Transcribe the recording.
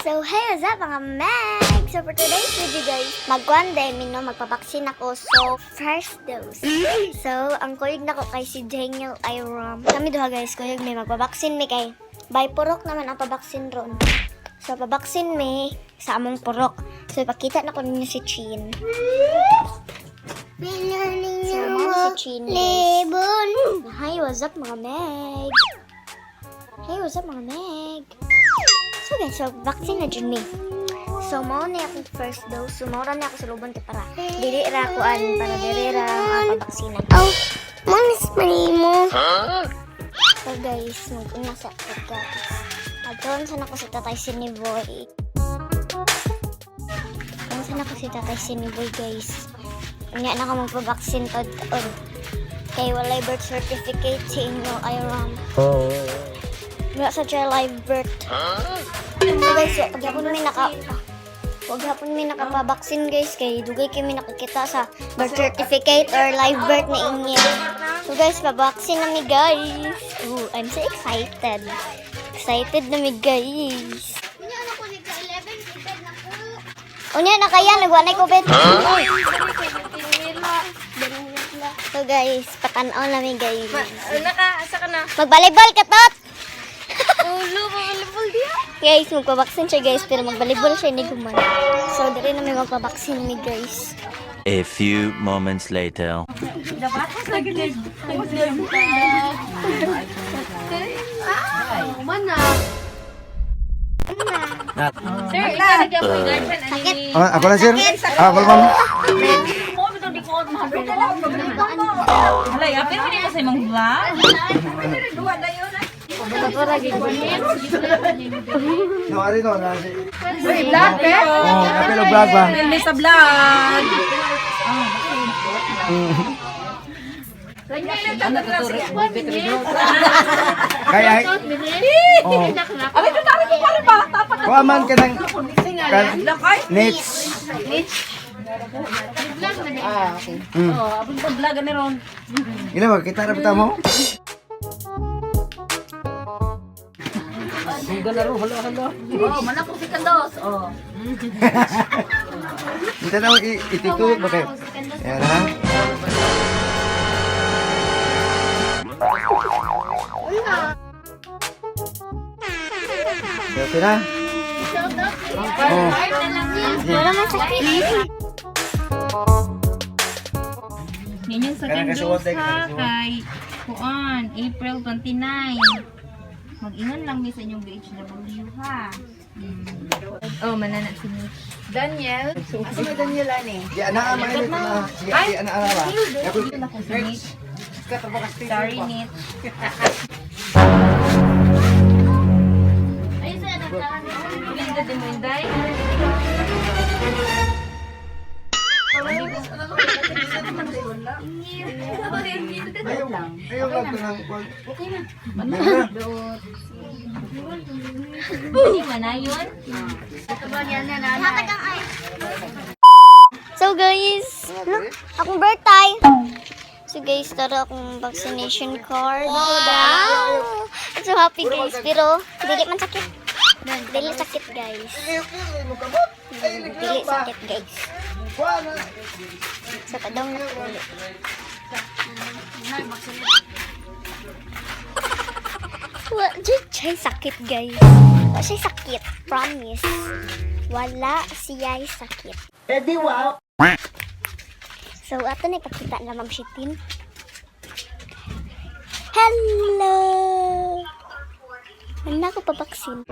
So, hey, what's up, mga Meg? So, for today's video, guys, magkuan mi, no, magpabaksin ako. So, first dose. So, ang kuyog nako kay si Daniel Iram. Kami duha, guys, kuyog mi, magpabaksin mi kay by purok naman ang pabaksin ron. So, pabaksin mi sa among purok. So, ipakita na ko ninyo si Chin. So, mao si Chin, guys. Hi, what's up, mga Meg? Hey, what's up, mga Meg? So guys, so vaccine na jud mi. So mao ni akong first dose. So mao ra ni ako sa lubon kay para dili ra kuan, para dili ra ang pabaksinan. Oh, manis manimo. So guys, mag-una sa ako, guys. Adtoon sa nako si Tatay Siniboy. Adtoon sa nako si Tatay Siniboy, guys. Unya na ako magpabaksin tod on. Kay walay birth certificate si inyo Iram. Wala sa siya live birth. So guys, wag hapon may nakapabaksin, guys, kay dugay kami nakakita sa birth certificate or live birth na inyo. So guys, pabaksin na mi, guys. Ooh, I'm so excited. Excited na mi, guys. Unya na kaya nagwanay COVID. So guys, patan-aw na mi, guys. Naka, asa ka na? Magbalibol ka tot. Ulo, mamalibol diya. Guys, magpabaksin siya, guys, pero magbalibol siya ni guman. So, diri na may magpabaksin mi, guys. A few moments later. Mana. Sir, ikaw nagyapoy guardian ani ni. Ah, ako lang, sir. Ah, ako lang, ma'am. Halay, apil mo sa imong vlog? No, ari no, na si. Uy, vlog, be? Oh, apil og vlog ba? Apil sa vlog. Kay ay. Oh. Abay, tutari ko pare ba? Tapat Kuha man ka ng kan Nits. Oh, abang pa vlog ani ron. Ila ba kita ra bitaw mo? Oh, mana ko si Kandos. Oh. Kita na ititulog ba kayo? Yan ha. Okay na? Oh. Wala man sakit. Yan yung second Kanang kasuwat, dose eh, ha kanang kasuwat. kay kuan April 29. Mag-ingon lang mi sa inyong BHW ha. Oh, manana si Mitch. Daniel. Di ana ama ini na. Sige, di ana ana ba. Ako si Mitch. Sorry, Mitch. Ganda din mo, Inday. Ayaw, ayaw lang ko ng kuwan. Okay na. Na. Hindi man na yun. So guys, look, akong birthday. So guys, tara akong vaccination card. Wow! I'm so happy, guys, pero dili man sakit. Dili sakit, guys. Dili sakit, guys. Kuha na. So padong na ko ulit. Wala siya sakit, guys. Wala siya sakit. Promise. Wala siya sakit. Eh di wow. So, ato na ipakita na Ma'am Shitin. Hello! Wala ko pabaksin.